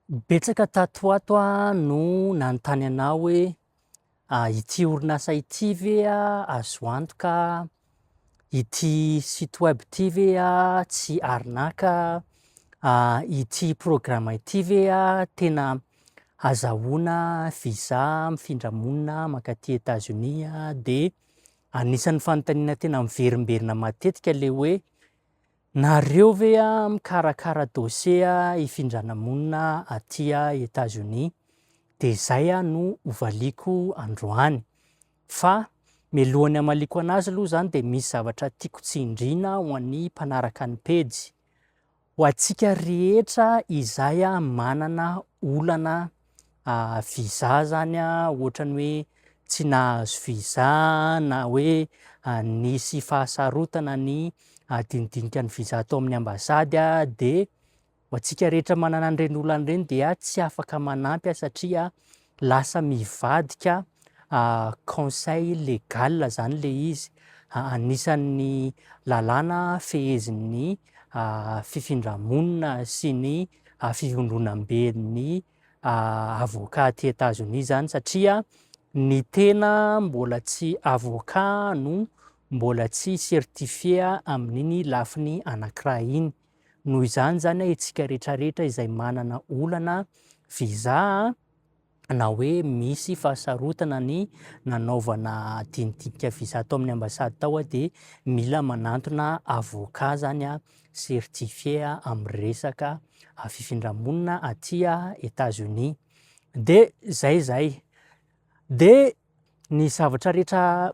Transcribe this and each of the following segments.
Betsaka tato ho ato no nanontany anah hoe ity orinasa ity ve azo antoka, ity site web ity ve tsy arnaque, ity programme ity ve tena azahoana visa mifindra monina mankaty Etazonia de anisan'ny fanontaniana tena miverimberina matetika le hoe Nareo ve mikarakara dossier hifindrana monina aty Etats Unis? De zay no hovaliako androany. Fa mialohan'ny hamaliako anazy aloha zany de misy zavatra tiako tsindriana ho an'ny mpanaraka ny pejy. Ho antsika rehetra izay manana olana visa zany ohatran'ny hoe tsy nahazo visa na hoe nisy fahasarotana ny dinidinika ny visa tao amin'ny ambasady dia ho antsika rehetra manana an'ireny olana ireny dia tsy afaka manampy aho satria lasa mivadika conseil légal zany le izy, anisan'ny lalàna fehezin'ny fifindra-monina sy ny fivondronamben'ny avocat aty Etazonia izany satria ny tena mbola tsy avocat no mbola tsy certifié amin'iny lafiny anankiray iny. Noho izany izany isika rehetrarehetra izay manana olana visa na hoe misy fahasarotana ny nanaovana dinidinika visa tao amin'ny ambasady tao dia mila manantona avocat zany certifié amin'ny resaka fifindra-monina aty Etats-Unis. Dia zay zay. Dia ny zavatra rehetra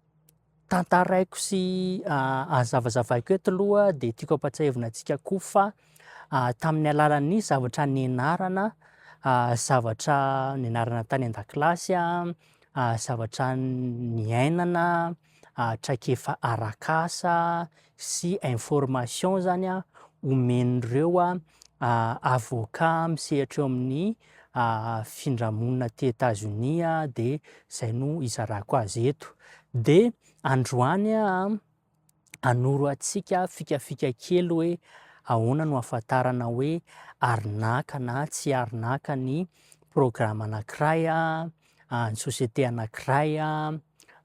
tantaraiko sy azavazavaiko eto aloha dia tiako ampatsiahivina antsika koa fa tamin'ny alalan'ny zavatra nianarana, zavatra nianarana tany an-dakilasy, zavatra niainana, traikefa arak'asa sy information zany omen'ireo avocat misehatra eo amin'ny fifindramonina aty Etazonia dia izay no izarako azy eto. Dia androany aho hanoro antsika fikafika kely hoe ahoana no ahafantarana hoe arnaque na tsy arnaque ny programme anankiray, ny société anankiray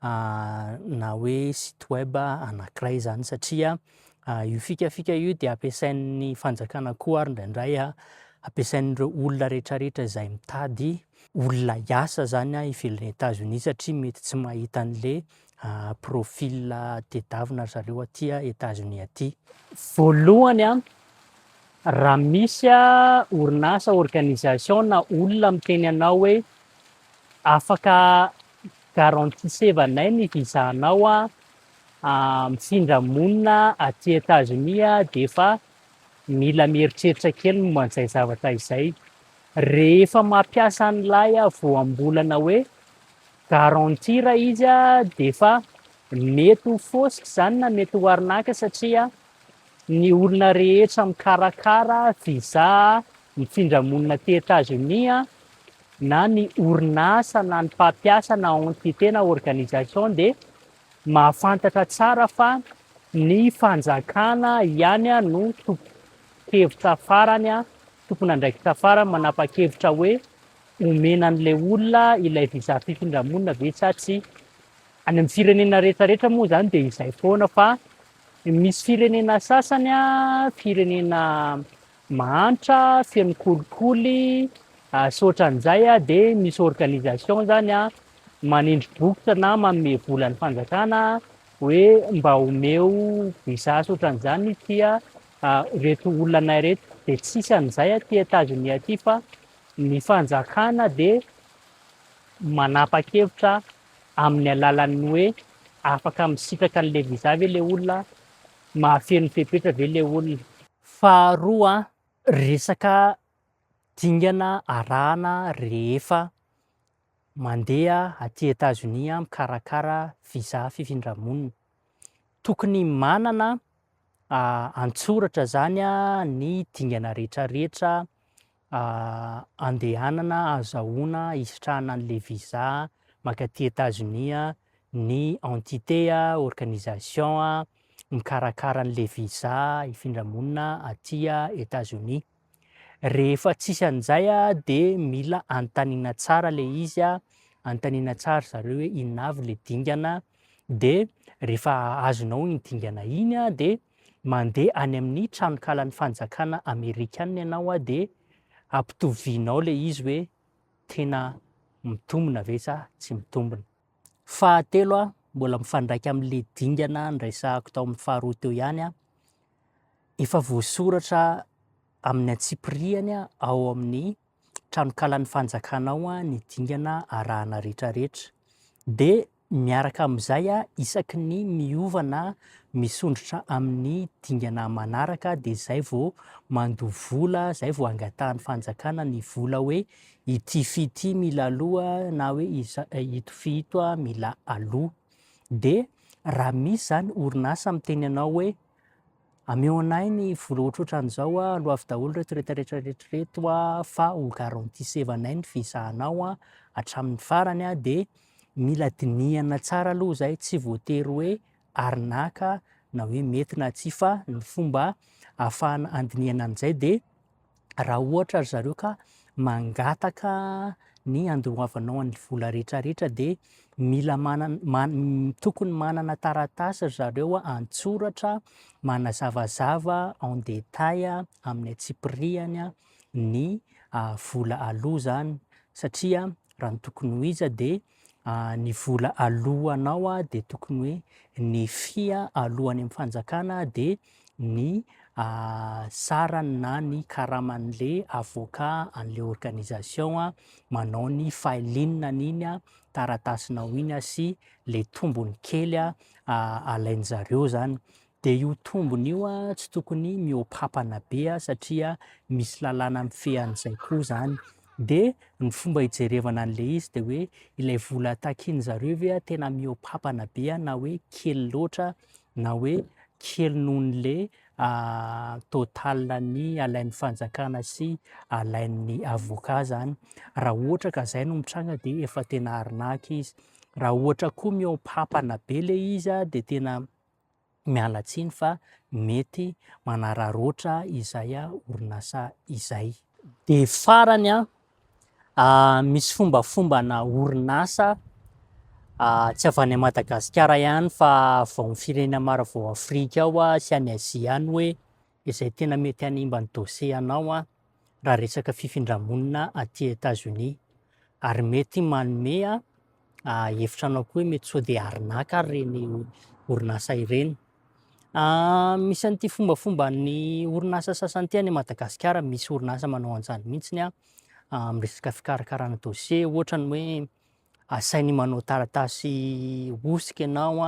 na hoe site web anankiray izany satria io fikafika io dia ampiasain'ny fanjakana koa ary indraindray ampiasain'ireo olona rehetrarehetra izay mitady olona hiasa izany ivelan'i Etazonia satria mety tsy mahita an'le profil tedavina ry zareo aty Etazonia aty. Voalohany raha misy orinasa, organisation na olona miteny anao hoe afaka garantisevanay ny visa-nao mifindra monina aty Etazonia dia efa mila mieritreritra kely momba an'izay zavatra izay. Rehefa mampiasa an'ilay voambolana hoe garantir izy dia efa mety ho fausse izany na mety ho arnaque satria ny olona rehetra mikarakara visa mifindra monina aty Etazonia na ny orinasa na ny mpampiasa na entité na organisation dia mahafantatra tsara fa ny fanjakana ihany no tompon-kevitra farany, tompon'andraikitra farany manapa-kevitra hoe omena an'ilay olona ilay visa fifindra-monina ve sa tsia. Any amin'ny firenena rehetra rehetra moa izany dia izay foana fa misy firenena sasany, firenena mahantra, feno kolikoly sy ohatran'izay dia misy organisation izany manindry bokotra na manome vola ny fanjakana hoe mba omeo visa sy ohatran'izany ity ireto olona anay ireto. Dia tsisy an'izay aty Etazonia aty fa ny fanjakana dia manapa-kevitra amin'ny alalan'ny hoe afaka misitraka an'ilay visa ve ilay olona, mahafeno fepetra ve ilay olona. Faharoa, resaka dingana arahana rehefa mandeha aty Etazonia mikarakara visa fifindra-monina. Tokony manana an-tsoratra zany ny dingana rehetrarehetra andehanana ahazahoana hisitrahana an'ilay visa mankaty Etazonia ny entité, organisation mikarakara an'ilay visa hifindra monina aty Etazonia. Rehefa tsisy an'izay dia mila anontaniana tsara ilay izy, anontaniana tsara ry zareo hoe inona avy ilay dingana, dia rehefa azonao iny dingana iny dia mandeha any amin'ny tranonkalan'ny fanjakana amerikana ianao dia ampitovianao ilay izy hoe tena mitombina ve sa tsy mitombina. Fahatelo, mbola mifandraika amin'ilay dingana niresahako tao amin'ny faharoa teo ihany, efa voasoratra amin'ny antsipiriany ao amin'ny tranonkalan'ny fanjakana ao ny dingana arahana rehetrarehetra. Dia miaraka amin'izay, isaky ny miova na misondrotra amin'ny dingana manaraka dia izay vao mandoa vola, izay vao angatahan'ny fanjakana ny vola hoe ity fy ity mila aloa na hoe ito fy ito mila aloa. Dia raha misy izany orinasa miteny anao hoe ameo anay ny vola ohatrohatran'izao, aloavy daholo ireto rehetra rehetra ireto fa ho garantisevanay ny visa anao hatramin'ny farany dia mila dinihana tsara aloha izay, tsy voatery hoe arnaque na hoe mety na tsia fa ny fomba ahafahana andinihana an'izay dia raha ohatra ry zareo ka mangataka ny andoavanao an'ny vola rehetrarehetra dia mila manana man- tokony manana taratasy ry zareo an-tsoratra manazavazava en détail amin'ny antsipiriany ny vola aloa zany satria raha ny tokony ho izy dia ny vola aloanao dia tokony hoe ny fia aloa any amin'ny fanjakana dia ny sarany na ny karaman'le avocat an'le organisation manao ny filing an'iny taratasinao iny sy le tombony kely alain-jareo zany. Dia io tombony io tsy tokony mihoa-pampana be satria misy lalàna mifehy an'izay koa zany. Dia ny fomba hijerevana an'ilay izy dia hoe ilay vola takian-jareo ve tena mihoa-pampana be na hoe kely loatra na hoe kely noho an'ilay total ny alain'ny fanjakana sy alain'ny avocat zany. Raha ohatra ka izay no mitranga dia efa tena arnaque izy. Raha ohatra koa mihoa-pampana be ilay izy dia tena miala tsiny fa mety manararaotra izay orinasa izay. Dia farany an, misy fombafombana orinasa tsy avy any Madagasikara ihany fa avy ao amin'ny firenena maro avy ao Afrika ao sy any Azia any hoe izay tena mety hanimba ny dossier anao raha resaka fifindra-monina aty Etazonia ary mety manome hevitra anao koa hoe mety sao dia arnaque ary ireny orinasa ireny. Misy an'ity fombafomban'ny orinasa sasany ity any Madagasikara, misy orinasa manao an'izany mihitsy amin'ny resaka fikarakarana dossier, ohatra ny hoe asainy manao taratasy hosoka ianao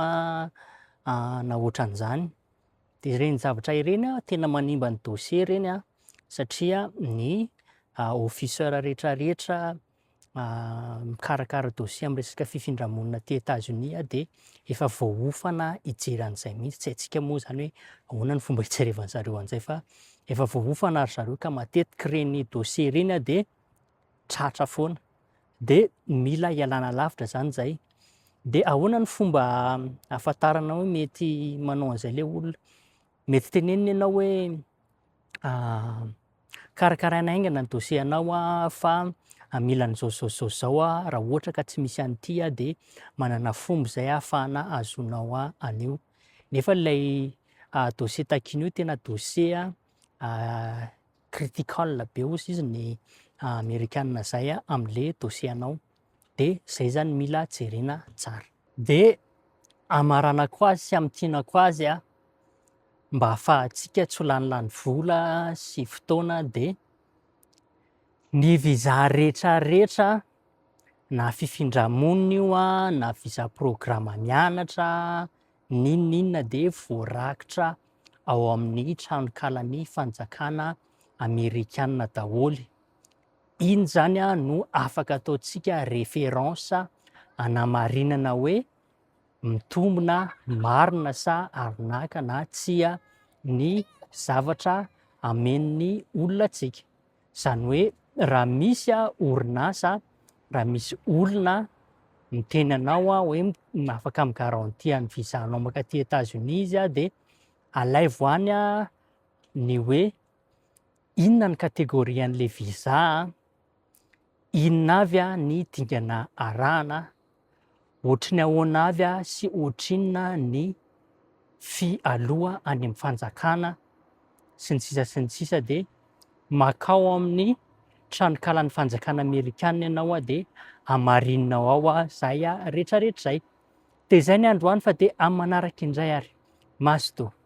na ohatran'izany. Dia ireny zavatra ireny tena manimba ny dossier ireny satria ny officer rehetrarehetra mikarakara dossier amin'ny resaka fifindra-monina aty Etazonia dia efa voaofana hijery an'izay mihitsy. Tsy haintsika moa izany hoe ahoana ny fomba hijerevan-dry zareo an'izay fa efa voaofana ry zareo ka matetika ireny dossier ireny dia tratra foana. Dia mila ialana lavitra izany izay. Dia ahoana ny fomba ahafantarana hoe mety manao an'izay ilay olona? Mety tenenina ianao hoe Karakaraina haingana ny dossier anao fa mila an'izao izao izao izao raha ohatra ka tsy misy an'ity dia manana fomba izay ahafahana ahazoanao an'io. Nefa ilay dossier takiana io tena dossier critical be hozy izy ny amerikana izay amin'ilay dossier anao. Dia izay izany mila jerena tsara. Dia hamaranako azy sy hamintinako azy mba ahafahantsika tsy ho lanilany vola sy fotoana dia ny visa rehetra rehetra na fifindra-monina io na visa programa mianatra n'inon'inona dia voarakitra ao amin'ny tranonkalan'ny fanjakana amerikana daholo. Iny izany no afaka ataontsika référence hanamarinana hoe mitombina, marina sa arnaque na tsia ny zavatra amen'ny olona antsika. Izany hoe raha misy orinasa, raha misy olona miteny anao hoe afaka mi-garantie ny visa anao mankaty Etats Unis izy dia alaivo any ny hoe. Inona ny catégorie an'ilay visa a? Inona avy ny dingana arahana? Ohatry ny ahoana avy sy ohatrinona ny fy aloha any amin'ny fanjakana sy ny sisa sy ny sisa dia makao amin'ny tranonkalan'ny fanjakana amerikana ianao dia hamarininao ao izay rehetrarehetra izay. Dia izay ny androany fa dia amin'ny manaraka indray ary. Mazotoa.